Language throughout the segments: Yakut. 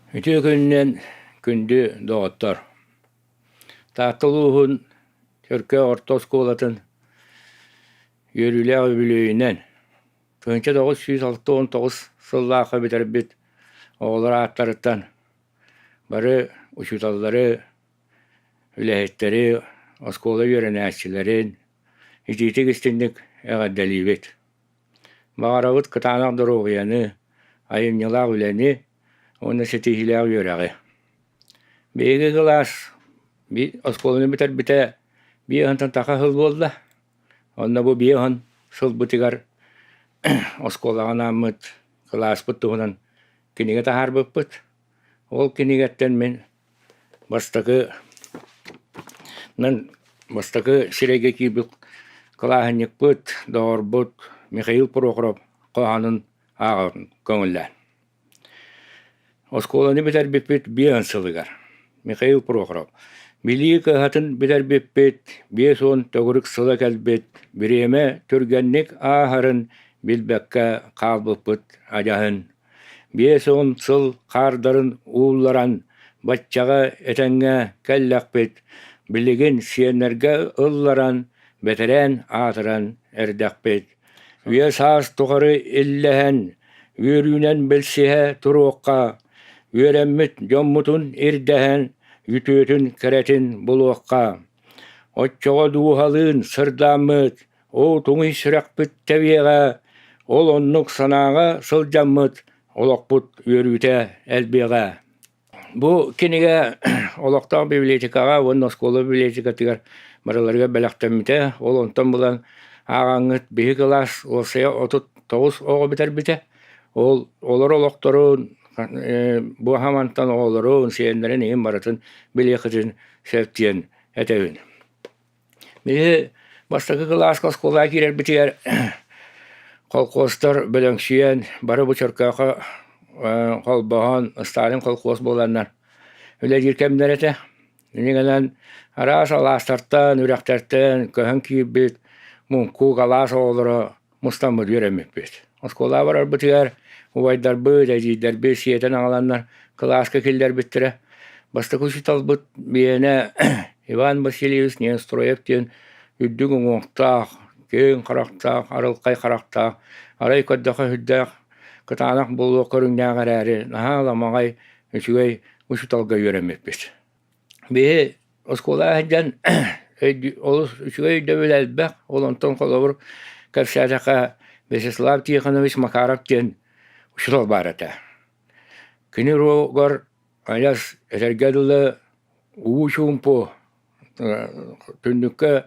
Үтүө күнүнэн күндү доҕоттор! Таатта улууһун Чөркөөх орто оскуолатын үөрүүлээх үбүлүөйүнэн 1969 сыллаахха бүтэрбит оҕолор ааттарыттан бары учууталлары, үлэһиттэри, оскуола үөрэнээччилэрин итиитик-истиҥник эҕэрдэлиибит! Баҕарабыт кытаанах доруобуйаны, айымньылаах үлэни уонна ситиһиилээх үөрэҕи. Биһиги кылаас оскуоланы бүтэрбитэ биир ыһынтан таха сыл буолла. Онно бу биир ыһын сылбытыгар оскуолаҕа анааммыт кылааспыт туһунан кинигэ таһаарбыппыт. Ол кинигэттэн мин Бастакы бастакы сирэйгэ киирбит кылааһынньыкпыт, доҕорбут Михаил Прохоров хоһоонун ааҕан көҥүллээн. Оскуоланы бүтэрбиппит биэс сылыгар Михаил Прохоров «Билии кыһатын бүтэрбиппит 50 төгүрүк сыла кэлбит, бириэмэ түргэнник ааһарын билбэккэ хаалбыппыт адьаһын 50 сыл хаардарын уулларан, баччаҕа этэҥҥэ кэллэхпит, билигин сиэннэргэ ылларан, бэтэрээн аатыран эрдэхпит. Үйэ-саас тухары иллэһэн, үөрүүнэн билсиһэ туруохха, үөрэммит дьоммутун ирдэһэн, үтүөтүн кэрэтин булуохха. Оччоҕо дууһалыын сырдааммыт, Оо, туҥуй сүрэхпит тэбиэҕэ, ол оннук санааҕа сылдьаммыт олохпут үөрүүтэ элбиэҕэ. Бу кинигэ олохтоох библиотекаҕа уонна оскуола библиотекатыгар барыларыгар бэлэхтэммитэ. Ол онтон булан ааҕаҥҥыт биһи кылаас уопсайа 39 оҕо бүтэрбитэ. Ол олор олохторун бу хамантан оҕолорун, сиэннэрин иһин барытын билиэххитин сөп диэн этэбин. Биһи бастакы кылааска оскуолаҕа киирэрбитигэр холкуостар бөдөҥсүйэн, бары бу Чөркөөххө холбоһон, Сталин холкуос буоланнар үлэлиир кэмнэрэ этэ. Инньэ гынан араас алаастартан, үрэхтэртэн көһөн киирбит муҥкук алаас оҕолоро мустаммыт үөрэммиппит. Оскуолаҕа барарбытыгар убайдарбыт, эдьиийдэрбит сиэтэн аҕаланнар кылааска киллэрбиттэрэ. Бастакы учууталбыт биэнэ Иван Васильевич Неустроев диэн үрдүк уҥуохтаах, киэҥ харахтаах, арылхай харахтаах, арай көрдөххө сүрдээх кытаанах буолуох көрүҥнээх эрээри, наһаа ламаҕай, үчүгэй учууталга үөрэммиппит. Биһи оскуолаҕа сылдьан олус үчүгэй өйдөбүл элбэх. Ол онтон холобур кэпсээтэххэ Вячеслав Тихонович Макаров диэн учуутал баар этэ. Кини уруогар адьас этэргэ дылы уу чуумпу түннүккэ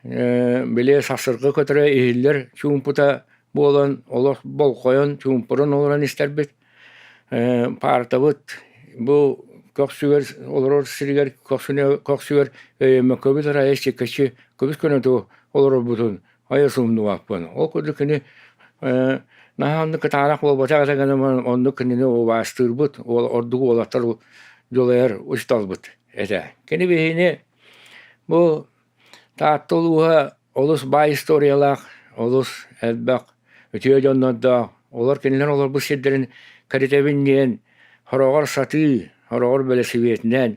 били сахсырҕа көтөрө иһиллэр чуумпута буолан олох болҕойон чуумпуран олорон истэрбит. Паартабыт бу көхсүгэр олорор сиригэр көхсүнэ көхсүгэр өйөммөккөбүт арай чиккэччи көбүс көнөтү олорорбутун айа сумнубаппын. Ол курдук кини наһаа оннук кытаанах буолбатах этэ гынан оннук кинини убаастыырбыт, ордук уолаттар дьулайар учууталбыт этэ. Кини биһини бу Таатта улууһа олус баай историялаах, олус элбэх үтүө дьоннордоох, олор кинилэр олорбут сирдэрин кэритэбин диэн хороҕор сатыы, хороҕор бэлэсибиэтинэн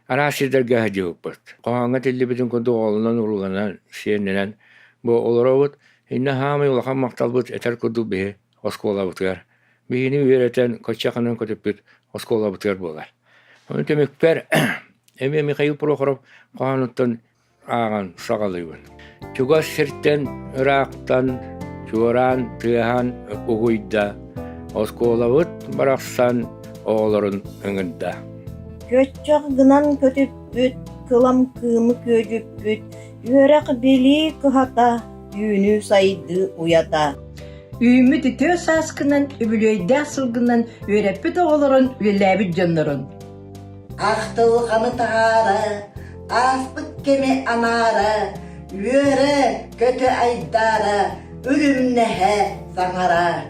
араас сирдэргэ сылдьыбыппыт. Хоһооҥҥо тиллибитин курдук оҕолонон-урууланан, сиэннэнэн бу олоробут. Иннэ саамай улахан махталбыт этэр курдук биһи оскуолабытыгар. Биһини үөрэтэн, коччахынан көтүппүт оскуолабытыгар буолар. Ону түмүкпэр эмиэ Михаил Прохоров хоһоонуттан ааҕан саҕалыыбын. Чугас сиртэн ыраахтан чуораан тыаһаан угуйда, оскуолабыт барахсан оҕолорун ыҥырда. Көччөх гынан көтүппүт, кылам кыымы күөдьүппүт, үөрэх-билии кыһата, үүнүү-сайдыы уйата. Үүммүт үтүө сааскынан, үбүлүөйдээх сылгынан үөрэппит оҕолорун, үлэлээбит дьоннорун. Ахтылҕаны таһаара, ааспыт кэми анаара, үөрэ, көтө айдаара, үрүмнэһэ саҥара.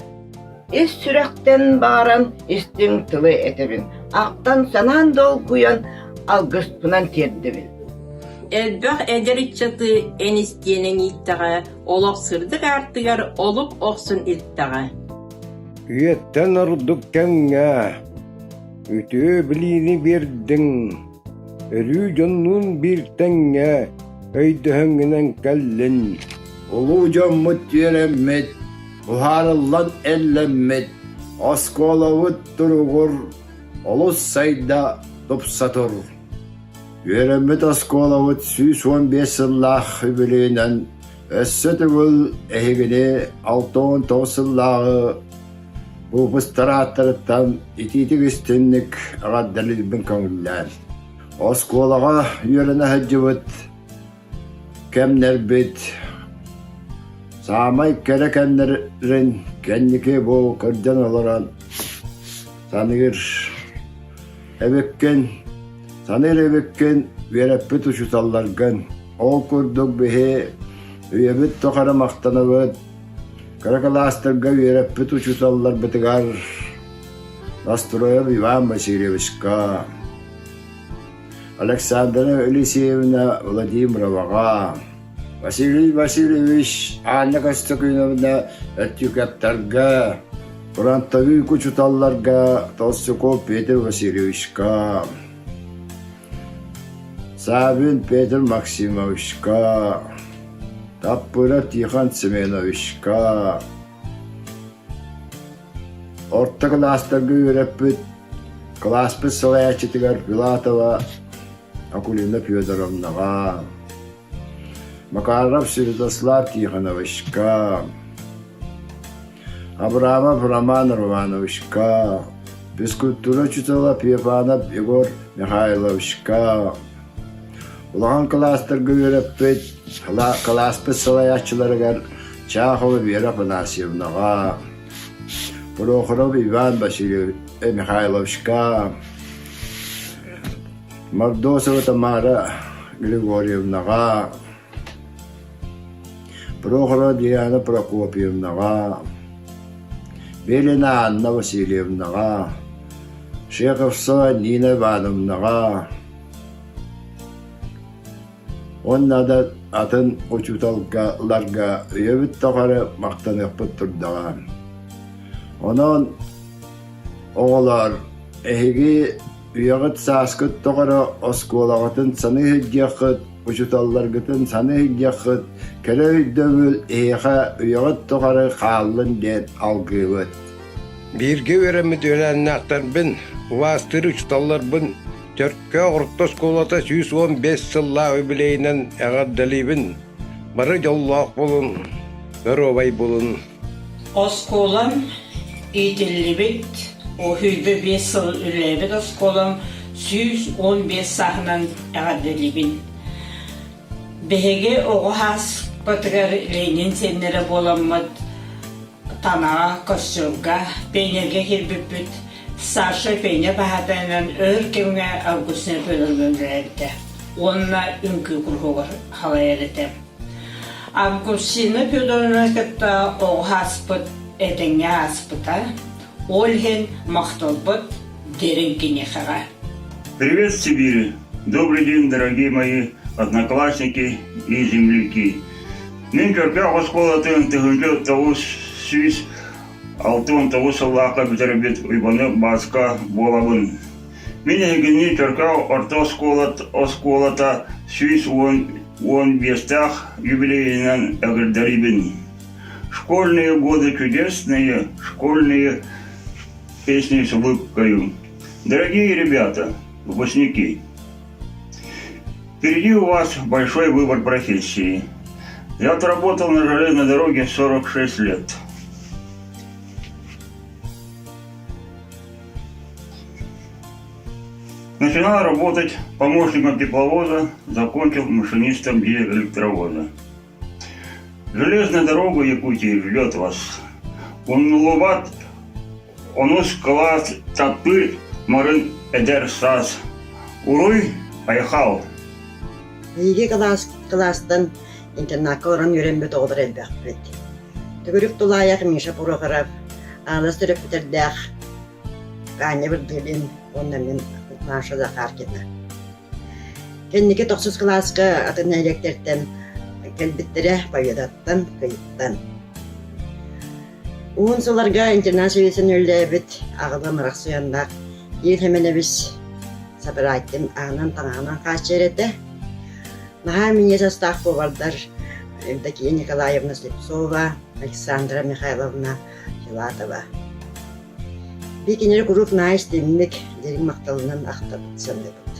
Ис сүрэхтэн баҕаран истиҥ тылы этэбин, ахтан-санаан долгуйан алгыспынан тиэрдэбин. Элбэх эдэр ыччаты эн истиэнэҥ ииттэҕэ, олох сырдык аартыгар олук охсун илтэҕэ. Үйэттэн ордук кэмҥэ. Үтүө билиини биэрдиҥ, өрүү дьоннуун биир тэҥҥэ өйдөһөҥҥүнэн кэллин. Улуу дьоммут үөрэммит, уһаарыллан эллэммит, оскуолабыт туругур, олус сайда тупса тур. Үөрэммит оскуолабыт 115 сыллаах үбүлүөйүнэн өссө төгүл эһигини 69 сыллааҕы Выпустар ааттарыттан итиитик истинник эҕэрдэлиирбин көҥүллээн. Оскуолаҕа үөрэнэ сылдьыбыт кэмнэрбит саамай кэрэ кэмнэрин кэнники бу кырдьан олорон саныыр эбиккин, саныыр эбиккин үөрэппит учууталларгын. Ол курдук биһи үйэбит тухары махтанабыт Кыра кылаастарга үөрэппит учууталларбытыгар Настроев Иван Васильевичка, Александра Елисеевна Владимироваҕа, Василий Васильевич Анна Костякиновна Өттүкэптарга, фронтовик учууталларга Толстяков Петр Васильевичка, Савин Петр Максимовичка, Таппыров Тихон Семеновичка, орто кылаастарга үөрэппит кылааспыт салайааччытыгар Филатова Акулина Федоровнаҕа, Макаров Святослав Тихоновичка, Абрамов Роман Романовичка, физкультура учуутала Пепанов Егор Михайловичка, улахан кылаастарга үөрэппит кылааспыт салайааччыларыгар Чахова Вера Афанасьевнаҕа, Прохоров Иван Васильевич Михайловичка, Мордосова Тамара Григорьевнаҕа, Прохорова Диана Прокопьевнаҕа, Белина Анна Васильевнаҕа, Шеховцева Нина Ивановнаҕа уонна да атын учууталларга үйэбит тухары махтаныахпыт турдаҕа. Онон оҕолоор, эһиги Үйэҕит сааскыт тухары оскуолаҕытын саныы сылдьыаххыт, учууталларгытын саныы сылдьыаххыт, кэрэ өйдөбүл эһиэхэ үйэҕит тухары хааллын диэн алгыыбыт. Бииргэ үөрэммит үөлээннээхтэрбин, убаастыыр учууталларбын Чөркөөх орто оскуолата 115 сыллаах үбүлүөйүнэн эҕэрдэлиибин! Бары дьоллоох буолун, доруобай буолун! Оскуолам иитиллибит, 25 сыл үлэлээбит оскуолам 115 сааһынан эҕэрдэлиибин. Биһиги оҕо сааспытыгар Ленин сиэннэрэ буоламмыт Танаҕа, Костюрга, Пионерга киирбиппит. Саша Пеня баһаатайынан өр кэмҥэ Августина Федоровна үлэлээбитэ уонна үҥкүү куруһуогар халайар этэ. Августина Федоровна кытта оҕо ааспыт этэҥҥэ ааспыта, ол иһин махталбыт дириҥ киниэхэҕэ. Привет, Сибирь! Добрый день, дорогие мои одноклассники и земляки! Мин Чөркөөх оскуолатын 1969 сыллаахха бүтэрбит Уйбаны Бааска буолабын. Мин эһигини Чөркөөх орто оскуолата 115-тээх юбилейынан эҕэрдэлиибин. Школьные годы чудесные, школьные песни с улыбкою. Дорогие ребята, выпускники, впереди у вас большой выбор профессии. Я отработал на железной дороге 46 лет. Начинал работать помощником тепловоза, закончил машинистом электровоза. Железная дорога Якутии ждет вас. Умнулубат онус кылаас таптыыр марын эдэр саас. Уруй, айхал! Биһиги кылаас кылаастан интернакка олорон үөрэммит оҕолор элбэхпит. Төгүрүк тулаайах Миша Прохоров, аалас төрөппүтэрдээх Таня Вырдылин уонна мин Маша Захаркина. Кэнники тохсус кылааска атын нэһилиэктэртэн кэлбиттэрэ Победаттан, Кыйыттан. Уһун сылларга интернат сэбиэсин үлэлээбит аҕабым Арахсыйаннаах Ил Хэмэнэбис Сабарайкин аһынан таҥаһынан хааччыйар этэ. Наһаа минньигэс астаах повардар Евдокия Николаевна Слепцова, Александра Михайловна Филатова. Би кинилэри куруук наһаа истиҥник, дириҥ махталынан ахтабыт, саныыбыт.